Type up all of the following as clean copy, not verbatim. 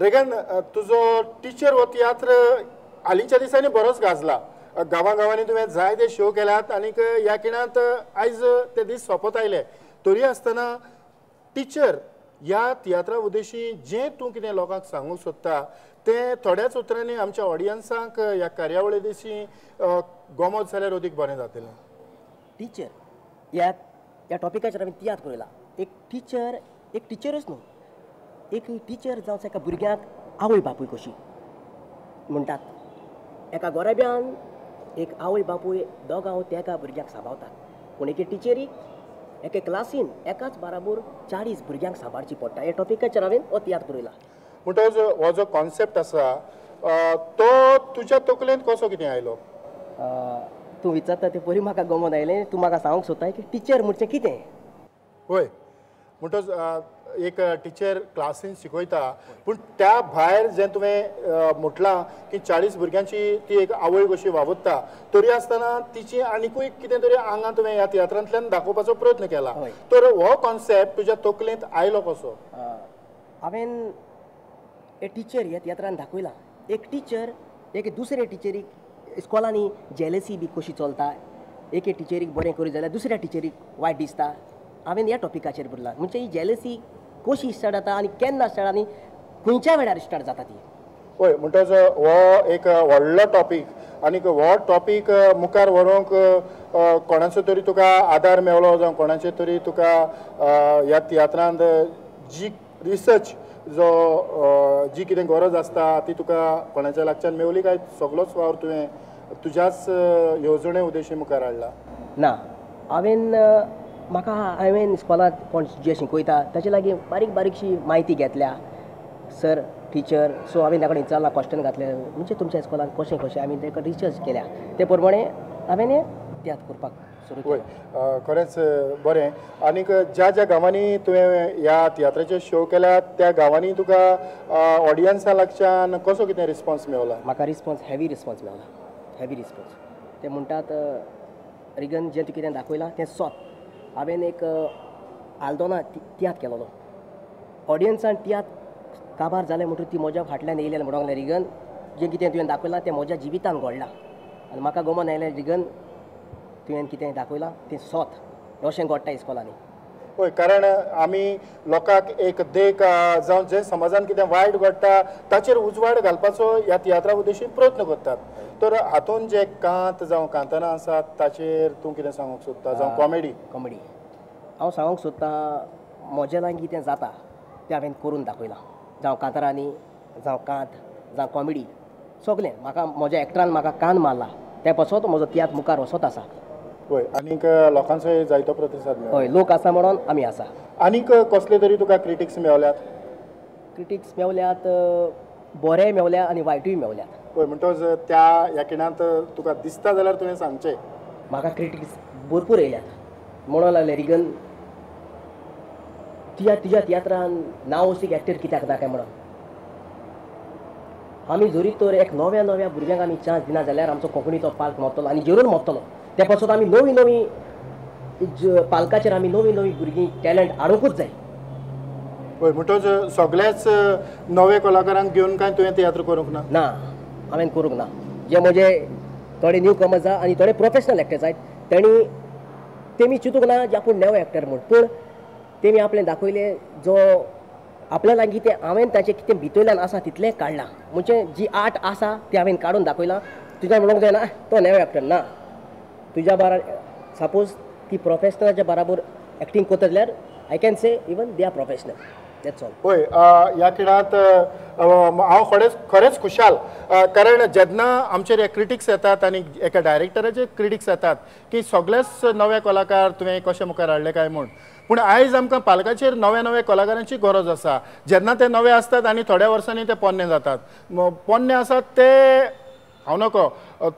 Reagan, तुजो teacher हो तियात्र हालींच्या दिसांनी बरोच गाजला. गांवां गांवांनी तुवें जायते शो केल्यात आनीक ह्या खिणांत आयज ते दीस सोंपत आयले. तरी आसतना टिचर ह्या तियात्रा उद्देशी जें तूं कितें लोकांक सांगूंक सोदता तें थोड्याच उतरांनी आमच्या ऑडियन्सांक ह्या कार्यावळी दिशी गोमोत जाल्यार अदीक बरें जातलें. टिचर ह्या ह्या टॉपिकाचेर हांवें तियात्र बरयला. एक टिचर एक टिचरच न्हू, एक टिचर जावन एका भुरग्याक आवय बापूय कशी म्हणटात. एका गोराब्यान एक आवय बापूय दोगां त्या एका भुरग्याक सांबाळतात, पूण एके टिचरीक एके क्लासीन एकाच बाराबर 40 भुरग्यांक सांबाळची पडटा. ह्या टॉपिकाचेर हांवें हो तियात्र बरयला. म्हणटकच हो जो कॉन्सेप्ट आसा तो तुज्या तकलेंत कसो कितें आयलो? तूं विचारता ते परी म्हाका गमोन आयलें. तूं म्हाका सांगूंक सोदता की टिचर म्हणचें कितें? हय, म्हणटकच एक टिचर क्लासीन शिकयता, पूण त्या भायर जें तुवें म्हटलां की 40 भुरग्यांची ती एक आवय कशी वावुरता, तरी आसतना तिची आनिकूय कितें तरी आंगां तुवें ह्या तियात्रांतल्यान दाखोवपाचो प्रयत्न केला. तर हो कॉन्सेप्ट तुज्या तकलेंत आयलो कसो? हांवें ए टिचर ह्या तियात्रान दाखयला. एक टिचर एके दुसरे टिचरीक इस्कॉलांनी जेलसी बी कशी चलता, एके टिचरीक बरें करी जाल्यार दुसऱ्या टिचरीक वायट दिसता. हांवें ह्या टॉपिकाचेर बरयलां. म्हणजे ही जेलसी कशी स्टार्ट जाता आनी केन्ना स्टार्ट आनी खंयच्या वेळार स्टार्ट जाता ती. हय, म्हणटकच हो एक व्हडलो टॉपीक आनीक हो टॉपीक मुखार व्हरूंक कोणाचो तरी तुका आदार मेवलो जावं कोणाचे तरी तुका ह्या तियात्रांत जी रिसर्च जो जी कितें गरज आसता ती तुका कोणाच्या लागच्यान मेवली काय सगळोच वावर तुवें तुज्याच येवजणे उद्देशी मुखार हाडला? ना, हांवें म्हाका हांवें इस्कॉलांत कोण जे शिकयता ताचे लागीं बारीक बारीकशी म्हायती घेतल्या. सर, टिचर, सो हांवें ताका विचारलां, क्वेश्चन घातलें, म्हणजे तुमच्या इस्कॉलांत कशें कशें आमी ताका रिसर्च केल्या, ते प्रमाणे हांवें हें तियात्र करपाक सुरू वय केलें. खरेंच बरें. आनीक ज्या ज्या गांवांनी तुवें ह्या तियात्राचे शो केल्यात त्या गांवांनी तुका ऑडियन्सा लागच्यान कसो कितें रिस्पोन्स मेवला? म्हाका response, heavy response Mewla, heavy response. ते म्हणटात, रिगन, जें तूं कितें दाखयलां तें सोत. हांवें एक आल्दोना तियात्र केलोलो. ऑडियन्सान तियात्र काबार जालें म्हणटकीर ती म्हज्या फाटल्यान येयली आनी म्हणूंक लागलें, रिगन, जें कितें तुवें दाखयलां तें म्हज्या जिवितान घडलां आनी म्हाका गमोन आयलें, रिगन, तुवें कितें दाखयलां तें सोत, अशें घडटा इस्कॉलांनी. हय, कारण आमी लोकांक एक देख जावं जें समाजान कितें वायट घडटा ताचेर उजवाड घालपाचो ह्या तियात्रा उद्देशीन प्रयत्न करतात. तर हातून जे कांत जावं कांतारां आसात ताचेर तूं कितें सांगूंक सोदता, जावं कॉमेडी? कॉमेडी हांव सांगूंक सोदतां, म्हज्या लागीं कितें जाता तें हांवें करून दाखयलां. जावं कांतारांनी, जावं कांत, जावं कॉमेडी, सगलें म्हाका म्हज्या एक्टरान म्हाका कान मारला, ते पासत म्हजो तियात्र मुखार वचत आसा. हय, आनीक लोकांचोय जायतो प्रतिसाद मेळ्ळो. हय, लोक आसा म्हणून आमी आसा. आनीक कसले तरी तुका क्रिटिक्स मेवल्यात? क्रिटिक्स मेवल्यात, बरेय मेवल्या आनी वायटूय मेवल्यात. हय, म्हणटकच त्या ह्या खिणांत तुका दिसता जाल्यार तुवें सांगचें. म्हाका क्रिटिक्स भरपूर येयल्यात. म्हणूंक लागले, रिगन, तुज्या तुज्या तियात्रान नांव एक्टर कित्याक ना काय म्हणून. आमी जरी तर एक नव्या नव्या भुरग्यांक आमी चान्स दिना जाल्यार आमचो कोंकणीचो पाल्क मरतलो आनी जरूर मरतलो. ते पासत आमी नवी नवी पालकाचेर आमी नवी नवी भुरगीं टॅलंट हाडुंकूच जाय. हय, म्हणटकच सगळेच नवे कलाकारांक घेवन काय तुवें तियात्र करूंक ना? ना, हांवें करूंक ना. जे म्हजे थोडे न्यू कमर्स आहा आनी थोडे प्रोफेशनल एक्टर्स आहात, तेणी तेमी चिंतूंक ना जे आपूण नवो एक्टर म्हूण, पूण तेमी आपणें दाखयलें जो आपल्या लागीं तें हांवें ताचें कितें भितरल्यान आसा तितलें काडलां. म्हणजे जी आर्ट आसा ती हांवें काडून दाखयलां. तुज्यान म्हणूंक जायना तो नवो एक्टर ना. तुज्या बारा सपोज ती प्रोफेशनलाच्या बराबर एक्टींग करता जाल्यार I can say even they are professional, that's all. हय, ह्या खिणांत हांव खरेंच खरेंच खुशाल, कारण जेन्ना आमचेर हे क्रिटिक्स येतात आनी एका डायरेक्टराचे क्रिटिक्स येतात की सगळेच नवे कलाकार तुवें कशे मुखार हाडले काय म्हूण, पूण आयज आमकां पालकाचेर नव्या नव्या कलाकारांची गरज आसा. जेन्ना ते नवे आसतात आनी थोड्या वर्सांनी ते पोन्ने जातात, पोन्ने आसात ते हांव नको,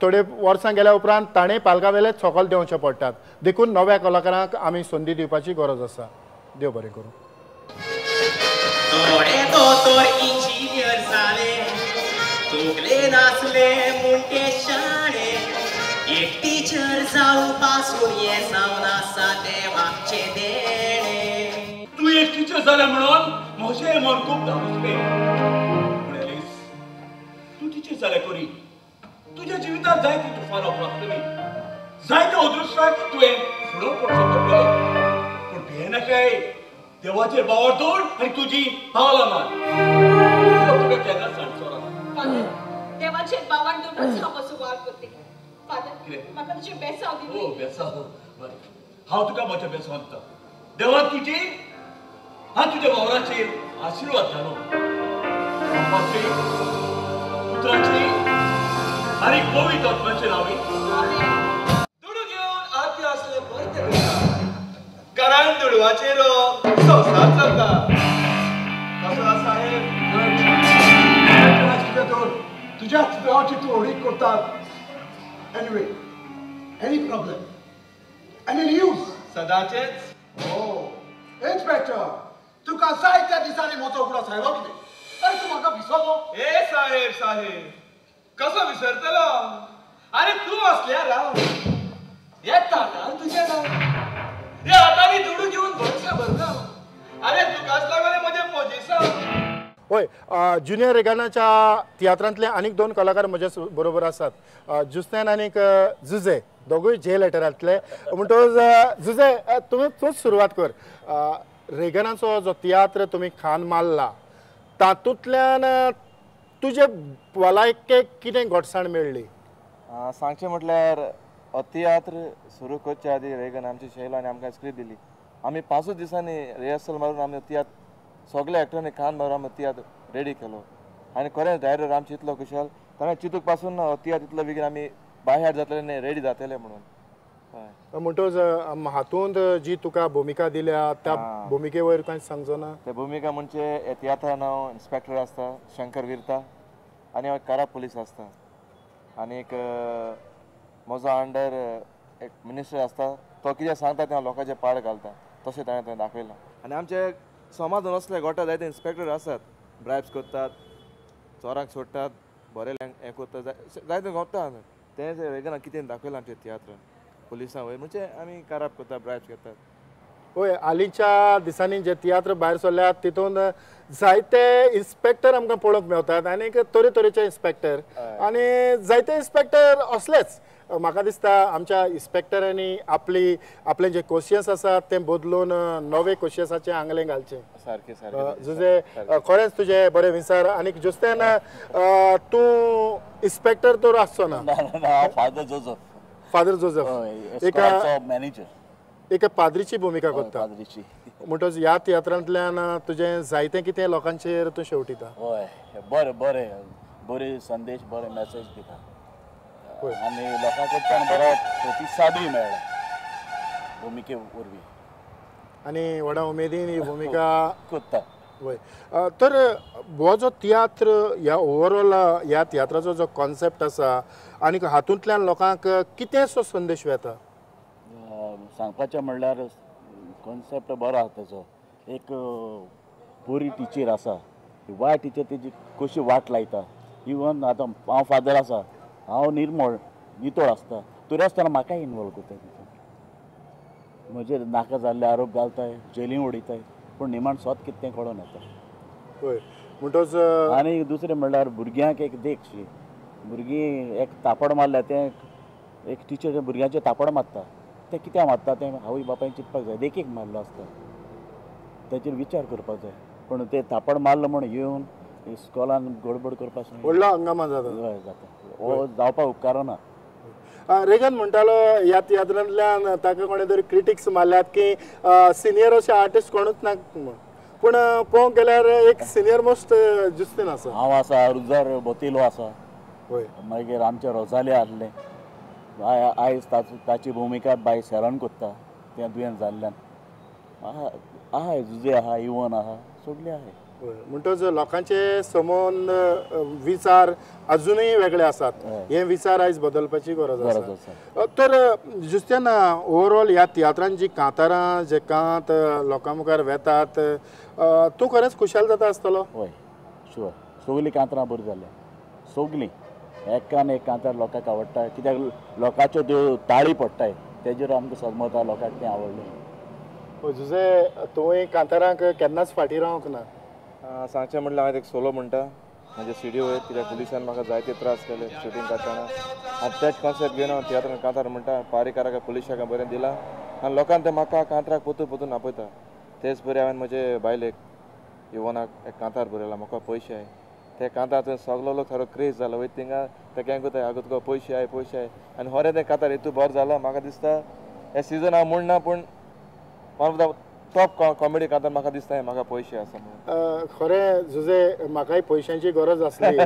थोडे वर्सां गेल्या उपरांत ताणें पालका वेले सकल देंवचे पडटात. देखून नव्या कलाकारांक आमी संदी दिवपाची गरज आसा. देव बरें करूं. थोडे दोतोर इंजिनियर जाले, तुगले नासले म्हूण ते शाणे, एक टिचर जावं पासून हें जावन आसा देवाचें देणें. तूं एक टिचर जालें म्हणून म्हजें मन खूब धांवसलें. टिचर जाल्यार करी तुज्या जिवितांत जायती तुफानां उप्रासतली, जायते अदृश्टाक तुवें फुडो पडचो पडटलो, पूण भियेनाकाय, देवाचेर बावर दवर आनी तुजी पावलां मार. तुका केन्नाच सांगचो ना. फादर, देवाचेर बावर दवरूनच हांव म्हजो वावर करता. फादर, म्हाका तुजें बेसांव दी. ओ बेसांव, बरें, हांव तुका म्हजें बेसांव दिता. देवान तुजी आनी तुज्या वावराचेर आशिर्वाद घालो. बापाचे, पुत्राचे आनी पवित्र आत्म्याचे नांवे. दुडू घेवन आरती असले परते करता, कारण दुडवाचेर संवसार चलता. कसो आसा साहेब? तुज्याच देवाची तूं होडी करतात. Anyway, any problem, any news? सदांचेच. ओ इन्स्पेक्टर, तुका जायत्या दिसांनी म्हजो उगडास आयलो कितें? अरे तूं म्हाका विसरलो? ए साहेब, साहेब कसो विसरतलो? अरे तूं असल्यार राव, हे ताटार तुजें नांव, हे हातांनी दुडू घेवन भरसा भरता. अरे तुकाच लागोन म्हजें पोजिसांव. हय, ज्युनियर रेगानाच्या तियात्रांतले आनीक दोन कलाकार म्हज्या बरोबर आसात, जुस्तेन आनीक जुजे, दोगूय जे लेटरांतले. म्हणटकच जुजे, तुमी तूंच सुरवात कर. रेगनाचो जो तियात्र तुमी खान मारला तातूंतल्यान तुजे भलायकेक कितें घटसाण मेळ्ळी? सांगचें म्हटल्यार हो तियात्र सुरू करचे आदी रेगन आमची शैला आनी आमकां स्क्रिप्ट दिली. आमी 5 दिसांनी रिहर्सल मारून आमी तियात्र सगळे एक्टरांनी खान मारून आमी तियात्र रेडी केलो. आनी खरेंच डायरेक्टर आमचे इतलो खुशाल, ताणें चिंतूक पासून तियात्र इतलो बेगीन आमी बाय हार्ट जातले आनी रेडी जातले म्हणून. म्हणटकच हातूंत जी तुका भुमिका दिल्या त्या भुमिके वयर कांय सांगचो ना? त्या भुमिका म्हणजे तियात्रा हांव इन्स्पेक्टर आसता शंकर विरता, आनी हांव कारा पुलीस आसता, आनी एक म्हजो अंडर एक मिनिस्टर आसता, तो कितें सांगता तें हांव लोकांचे पाड घालता, तशें ताणें थंय दाखयलां. आनी आमचे समाजान असले गोटा जायते इन्स्पेक्टर आसात, ब्रायब्स करतात, चोरांक सोडटात, बरें हें करता, जायते घोता. तें वेगळें कितें दाखयलां आमच्या तियात्रान पुलिसां वयर म्हणजे आमी काराब करता, ब्रायब्स घेतात. हय, हालींच्या दिसांनी जे तियात्र भायर सरल्यात तितून जायते इन्स्पेक्टर आमकां पळोवंक मेवतात, आनी तरेतरेचे इन्स्पेक्टर, आनी जायते इन्स्पेक्टर असलेच. म्हाका दिसता आमच्या इन्स्पेक्टरांनी आपली आपले जे क्वेश्चन्स आसात ते बदलून नवे क्वेश्चन्साचे आंगलें घालचें. सारकें सारकें जुजे, खरेंच तुजें बरें विचार. आनी जुस्तेन, तूं इन्स्पेक्टर तर आसचो ना? Father Joseph. फादर जोजफ एका मॅनेजर, एका पाद्रीची भुमिका करता. म्हणटकच ह्या तियात्रांतल्यान तुजें जायतें कितें लोकांचेर तूं शेवटिता. हय, बरें बरें बरे संदेश, बरे मॅसेज दिता आनी लोकां कडच्यान बरो प्रतिसादूय मेळ्ळा भुमिके वरवीं, आनी व्हडा उमेदीन ही भुमिका करता. वय, तर हो जो तियात्र ह्या ओवरऑल ह्या तियात्राचो जो कॉन्सेप्ट आसा आनी हातूंतल्यान लोकांक कितेंसो संदेश वेता? सांगपाचें म्हणल्यार कॉन्सेप्ट बरो आसा तेजो. एक बरी टिचर आसा, वायट टिचर तेजी कशी वाट लायता. इवन आतां हांव फादर आसा, हांव निर्मळ नितळ आसता, तरी आसतना म्हाकाय इनवॉल्व करता तितून. म्हजेर नाका जाल्ले आरोप घालताय, जेलीन उडयताय, पूण निमाण स्वत कितें तें कळोन येता. हय, म्हणटच आनी दुसरें म्हणल्यार भुरग्यांक एक देखशी, भुरगीं एक तापड मारल्यार तें एक टिचर भुरग्यांचेर तापड मारता, तें कित्याक मारता तें आवय बापायन चिंतपाक जाय. देखीक मारलो आसता ताचेर विचार करपाक जाय, पूण ते थापड मारलो म्हूण येवन इस्कॉलान गडबड करपाक व्हडलो हंगामा जाता. जाता, हो जावपाक उपकारना. रेगन म्हणटालो ह्या तियात्रांतल्यान ताका कोणे तरी क्रिटिक्स मारल्यात की सिनियर अशे आर्टिस्ट कोणूच ना म्हूण, पूण पळोवंक गेल्यार एक सिनियर मोस्ट जुस्तीन आसा. हांव आसा, रुजार बोतिलो आसा, हय, मागीर आमचे रोजाली आसलें, आयज ताची भुमिका बाय शेरण करता, तें दुयेंस जाल्ल्यान आहाय, जुजे आहा, इवन आहा, सगळे आहाय. म्हणटच लोकांचे समोन विचार अजुनूय वेगळे आसात, हे विचार आयज बदलपाची गरज आसा. तर जुस्त्यान ओवरऑल ह्या तियात्रान जी कांतारां जे कांत लोकां मुखार वेतात, तूं खरेंच खुशाल जाता आसतलो? हय, शुअर, सगळीं कांतारां बरीं जाल्या, सगळीं एकान एक कांतार लोकांक आवडटा, कित्याक लोकांच्यो त्यो ताळी पडटाय तेजेर आमकां समजता लोकांक तें आवडलें. जुजे, तुवें कांतारांक केन्नाच फाटीं रावंक ना? सांगचें म्हटल्यार हांवें एक सोलो म्हणटा. म्हजे सिडी वयर कित्याक पुलिसान म्हाका जायते त्रास केले शुटींग करतना. आनी तेच कॉन्सेप्ट घेवन हांव तियात्रान कांतार म्हणटा पारीकाराक पुलिसाक बरें दिलां आनी लोकांक ते म्हाका कांतराक पोतून पोतून आपयता. तेच बरें हांवें म्हजे बायलेक इवोनाक एक कांतार बरयला म्हाका पयशे आय. ते कांतार सगलो लोक सारको क्रेज जालो वयता थिंगा ते केंक कोताय आगो तुका पयशे I पयशे I आनी होरें तें कांतार हितू बरें जाला. म्हाका दिसता हे सिजन हांव म्हणना पूण one of the top comedy कांतार म्हाका दिसता हें म्हाका पयशे आसा म्हणून. खरें जुजे म्हाकाय पयशांची गरज आसली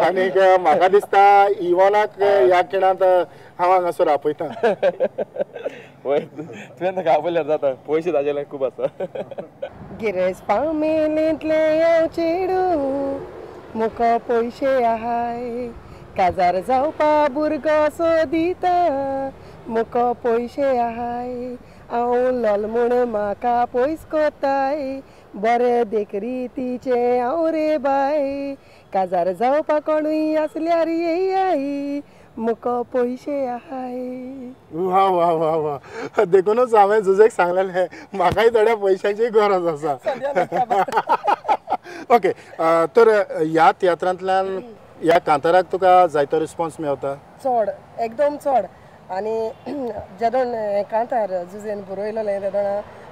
आनीक म्हाका दिसता इवोनाक ह्या खिणांत हांव हांगासर आपयता. वय तुवें ताका आपयल्यार जाता पयशे ताजे खूब आसा. गिरेस फामिलींतलें हांव चेडूं मुको पयशे आहाय काजार जावपा भुरगो सोदिता मुको पयशे आहाय हांव लोल म्हूण म्हाका पयस कोताय बरें देखरी तिचें हांव रे बाय काजार जावपा कोणूय आसल्यार येयाय मुको पयशे आहाय. वा वा वा वा देखूनच हांवें जुजेक सांगलेलें म्हाकाय थोड्या पयशांची गरज आसा. ओके तर ह्या तियात्रांतल्यान ह्या कांताराक तुका जायतो रिस्पॉन्स मेवता? चड एकदम चड. आनी जेदोण हें कांतार जुजेन बरयलेलें तेदोण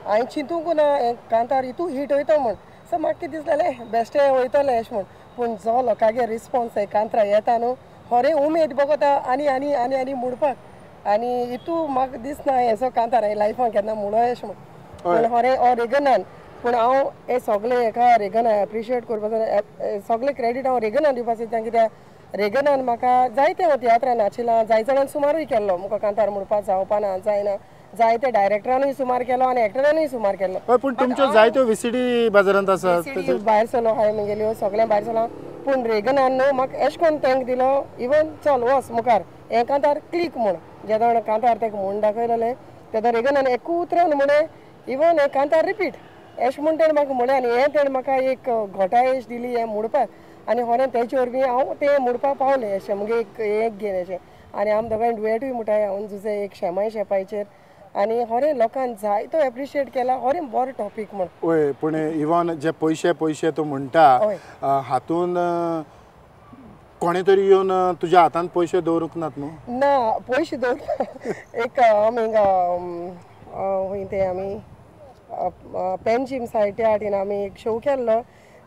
हांवें चिंतूंक ना हें कांतार हितू हीट वयता म्हूण. सो म्हाका कितें दिसलेलें बेश्टें वयतलें अशें म्हूण पूण जो लोकांगे रिस्पॉन्स हे कांतरा येता न्हू होरें उमेद बगोता आनी आनी आनी आनी म्हणपाक आनी हितू म्हाका दिसना हेजो कांतार हांवें लायफान केन्ना म्हणो अशें म्हूण. पूण होरें हो रेगनान पूण हांव हे सगळे हेका रेगना एप्रिशिएट करपा जाय सगळे क्रेडीट हांव रेगना दिवपा सोदता कित्याक रेगनान म्हाका जायते हांव तियात्रान नाचिलां जायते जाणान सुमारूय केल्लो मुका कांतार म्हणपाक जावपा ना जायना जायते डायरेक्टरानूय सुमार केलो आनी एक्टरानूय सुमार केलो. पूण तुमच्यो जायत्यो व्हीसीडी बाजारांत आसा भायर सरलो हांवें म्हगेल्यो सगळें भायर सरलां पूण रेगनान न्हू म्हाका एशें कोन्न thank दिलो इवन चल वच मुखार हें कांतार क्लीक म्हूण जेदोण कांतार ताका म्हूण दाखयलेलें तेदो रेगनान एकू उतरान म्हणें इवन हें कांतार रिपीट अशें म्हूण तेणें म्हाका म्हणलें आनी हें तेणें म्हाका एक घोटाय अशें दिली हें म्हणपाक आनी होरें तेचे वरवीं हांव तें म्हणपाक पावलें अशें मुगे एक एक घेवन अशें आनी आम दोगांय डुएटूय म्हणटाय हांव जुजे एक शेमाय शेपायचेर आनी होरें लोकांक जायतो एप्रिशिएट केला होरें बरो टॉपीक म्हूण. वय पूण इवन जे पयशे पयशे तूं म्हणटा हातून कोणें तरी येवन तुज्या हातान पयशे दवरूंक नात न्हू? ना पयशे दवर एक आमी खंय तें आमी पेंजीम सायटी हाडीन आमी एक शो केल्लो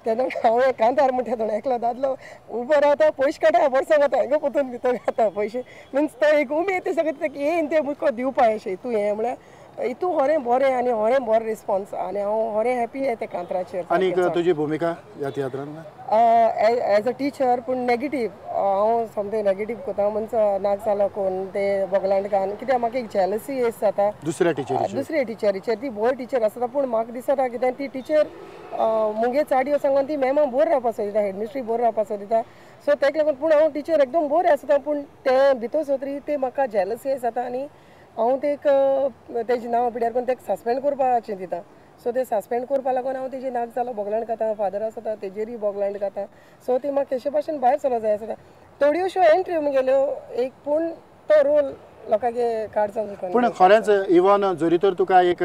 तेन्ना हांव एक कांतार म्हणटा तो एकलो दादलो उबो रावता पयशे काडटा वर्सां वता हिंगा पोतून भितर घाता पयशे मिन्स तो एक उमेद ते सगळें येयन तें मुको दिवपा अशें तूं हें म्हळ्यार हितू होरें बरें आनी होरें बरो रिस्पॉन्स आनी हांव होरें हॅपी त्या कांतराचेर. आनी तुजी भुमिका ह्या तियात्रान? एज अ टिचर पूण नेगेटीव हांव सोमतें नेगेटीव कोता म्हणच नाक जालो कोण ते बोगलांडकान कित्याक म्हाका एक जेलसी एस जाता दुसऱ्या टिचरीचेर दुसऱ्या टिचरीचेर ती बरी टिचर आसता पूण म्हाका दिसता कितें ती टिचर मुगे चाडयो सांगून ती मॅमा बोर रावपा सोदिता हेडमिस्ट्री बोर रावपा सोदिता सो तेका लागून पूण हांव टिचर एकदम बोर आसता पूण तें भितर सोदरी तें म्हाका जेलसी जाता आनी हांव तेक तेजें नांव पिड्यार करून तेका सस्पेंड करपाचें दिता. सो ते सस्पेंड करपा लागून हांव तेजी नाक जालो बोगलांड खाता फादर आसता तेजेरूय बोगलांड खाता सो ती म्हाका केशे भाशेन भायर सरो जाय आसता. थोड्योश्यो एंट्री मुगेल्यो एक पूण तो रोल लोकांगे काडचो. पूण खरेंच इवन जरी तर तुका एक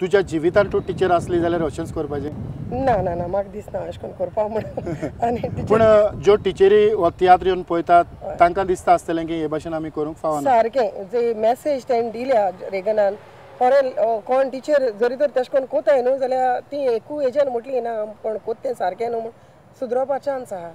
तुज्या जिवितान तूं टिचर आसली जाल्यार अशेंच करपाचें? ना ना ना म्हाका दिसना अशें करून करपा म्हणून. आनी पूण ज्यो टिचरी हो तियात्र येवन पळयतात तांकां दिसता आसतलें की हे भाशेन आमी करूंक फावना. सारकें जे मॅसेज तेणें दिल्या रेगनान खरें कोण टिचर जरी तर तेशें करून कोताय न्हू जाल्यार ती एकूय हेज्यान म्हटली ना कोण कोत तें सारकें न्हू म्हूण सुदरोवपा चान्स आहा.